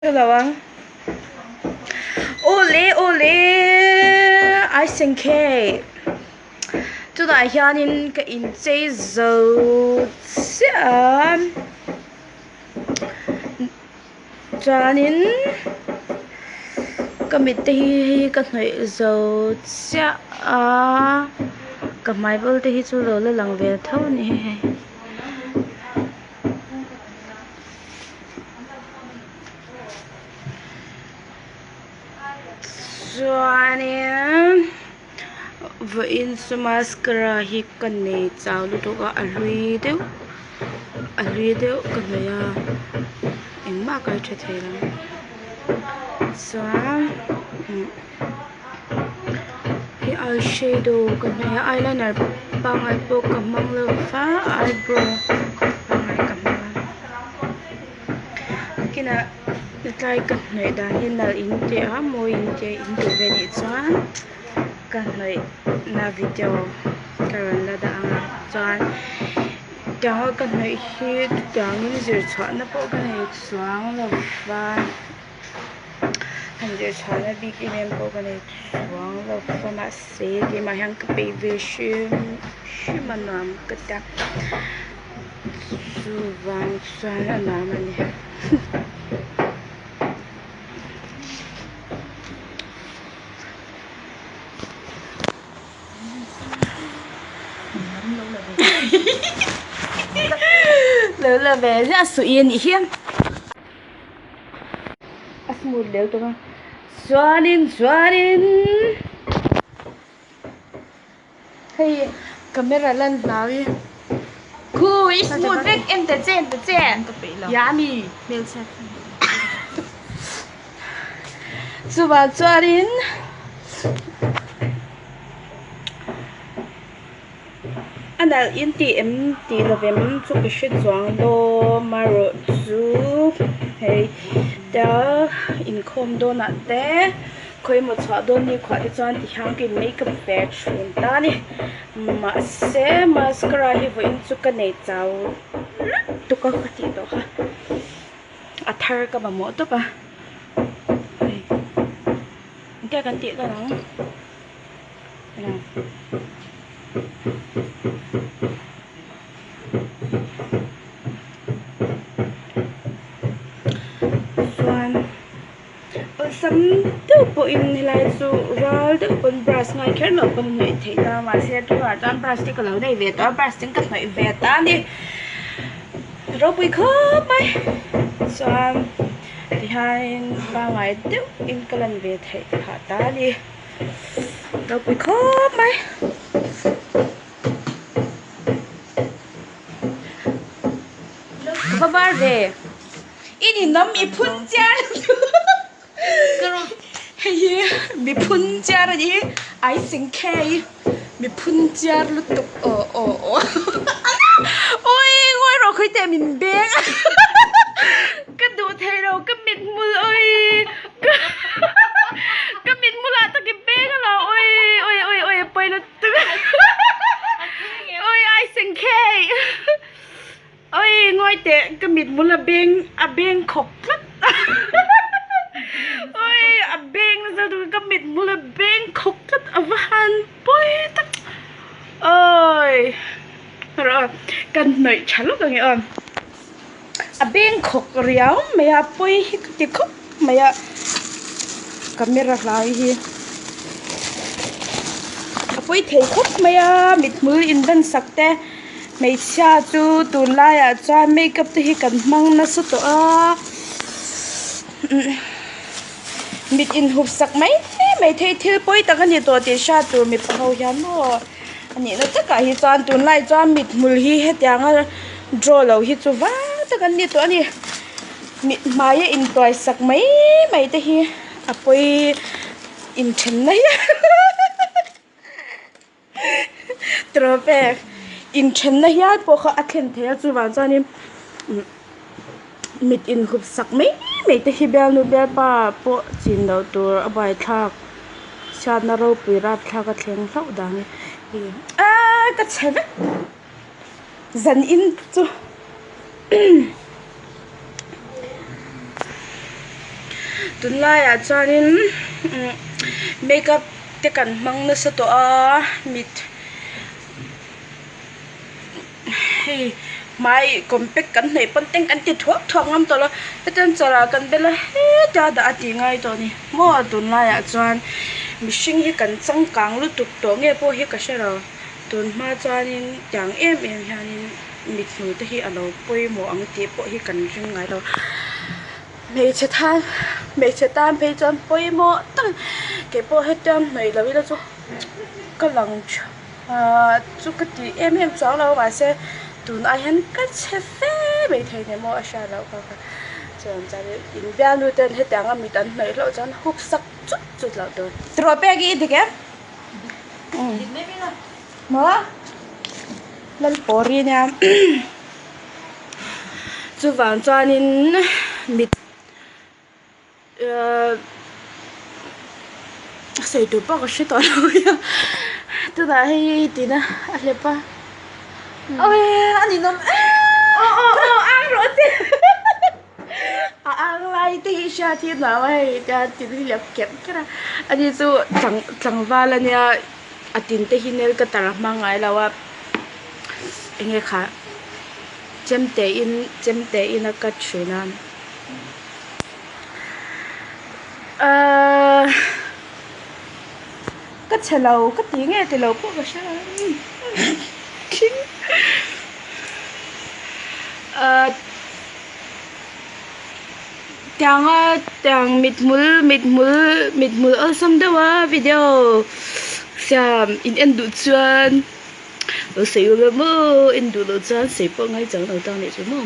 Lo ang. Awle awle Aisen cake tunah hianin ka inchei zo chiah a chuanin ka mit te hi ka hnawih zo chiah a ka hmai bul te hi chu lo la lang ve tho a ni hei. Chuanin vawiin chu mascara hi ka nei chau lutuk a a hlui deuh a hlui deuh ka hnawih a engmah ka hre thei lo chuan hei eyeshadow ka hnawih a eyeliner pangngai pawh ka hmang lo va eyebrow pangngai ka hmang a. Kinah tlai ka hnawih dan hi nalh in ti a mawi in ti a in duh ve nih chuan ka hnawih na video ka rawn la dah ang a chuan tianga ka hnawih hi tiangin zir chhuah na pawh ka nei chuang lo va han zir chhuah na bik em em pawh ka nei chuang lo va mahse keimah hian ka peih ve hrim hrim a nuam ka ti a. Chuvang chuan a nuam a ni. Lo la ve ziah suh i anih hi. A smooth leu tawh a. Chuanin chuanin. Hei camera lan hlau i khu i smooth vek en ta che en ta che yummy chuvang chuanin a nalh in tih em tih lovem chu ka hre chuang dawn amaherawhchu hei tia inkhawm dawnah te. Khawi emaw chhuah dawn ni khuah te chuan ti hian ka in makeup ve thin ta a ni. Mahse mascara hi vawiin chu ka nei chau lutuk a ka tih tawh kha. A thar ka mamawh tawp a. Hei engtia kan tih dawn ang. Chuan. Awlsam deuh pawhin helai chu ral deuh pawn brush ngai kher loh pawn a hnawih theih ta mahse tunah chuan brush te ka lo nei ve tawh a brush ten ka hnawih ve ta a ni ropui khawp mai chuan tihianin pangngai deuhin ka lan ve theih phah ta a ni ropui khawp mai. Ka va var ve. I ninawm i phun chiar hei hi mi phun chiar a ni hi ai sing khei mi phun chiar lutuk aw aw aw ui ngawi rawh khawi teh min beng ka duh thei lo ka mithmul ui ka mithmul ah tak i beng a lo ui ui ui ui a pawi lutuk ui ai sing khei. Oi ngawi teh ka mit bul a beng a beng khawk tlat oi a beng nasa lutuk ka mit bul a beng khawk tlat a va han pawi tak oi rawh kan hnawih tha lawk ang e aw a beng khawk riau mai a pawi hi ka ti khawp mai a camera hlai hi a pawi thei khawp mai a mithmul inban sak te. Hmeichhia chu tunlaiah chuan makeup te hi kan hmang nasa tawh a mit inhup sak mai mai thei thil pawi tak a ni tawh tih hriat tur mipa ho hian maw a nihna takah hi chuan tunlai chuan mithmul hi hetianga draw lo hi chu vang tak an ni tawh a ni mit hmaia intuai sak mai mai te hi a pawi inthen mai a. Tropek inthenna hial pawh kha a thlen thei a chuvang chuanin mit inhup sak mai mai te hi bialnu bialpa pawh chin loh tur a buaithlak chhiatna ropui rapthlak a thleng hlauh dang hi aaa ka chhe vek zan in chu. Tunlaiah chuanin makeup te kan hmang nasa tawh a mit hei hmai compact kan hnaih pawn teng kan ti thuak thuak ngam tawh lo hetiang chawrah kan bel a heta dah a tih ngai tawh a ni maw tunlaiah chuan mihring hi kan changkang lutuk tawh nge pawh hi ka hre lo tun hma chuanin tiang em em hianin mit hnu te hi a lo pawimawh ang tih pawh hi kan ring ngai lo. Hmeichhe tan hmeichhe tan phei chuan pawimawh tak kei pawh hetiang hnawih lo ila chu ka lang tha chu ka ti em em chuang lo mahse tun ai hian ka chhe fe mai thei nen maw a hriat loh kha kha chuan chuan in bialnu ten hetiang a mit an hnawih hlauh chuan hup sak chut chut loh tur. Tiraw pek i dik em? Maw? Lalpawri nia. Chuvang chuanin mit ahh sawi tur pawh ka hre tawh lo mai a tunah hei tina a hlep a a ninawm em aw aw aw ang rawh che a ang lai te hi hriat hi nuam a hei tian tin hi lep kherh kherh a ani chu tlangval ania a tin te hi nail cutter a hmang ngai lo a. Enge kha chemte in chemte in a cut thin a ahh ka chhe lo ka ti nge ti lo pawh ka hre lo ahh tianga tiang mithmul mithmul mithmul awlsam deuh a video siam in en duh chuan. Lo sawi ula maw en duh loh chuan sawi pawh ngai chang lo ta nih chu maw.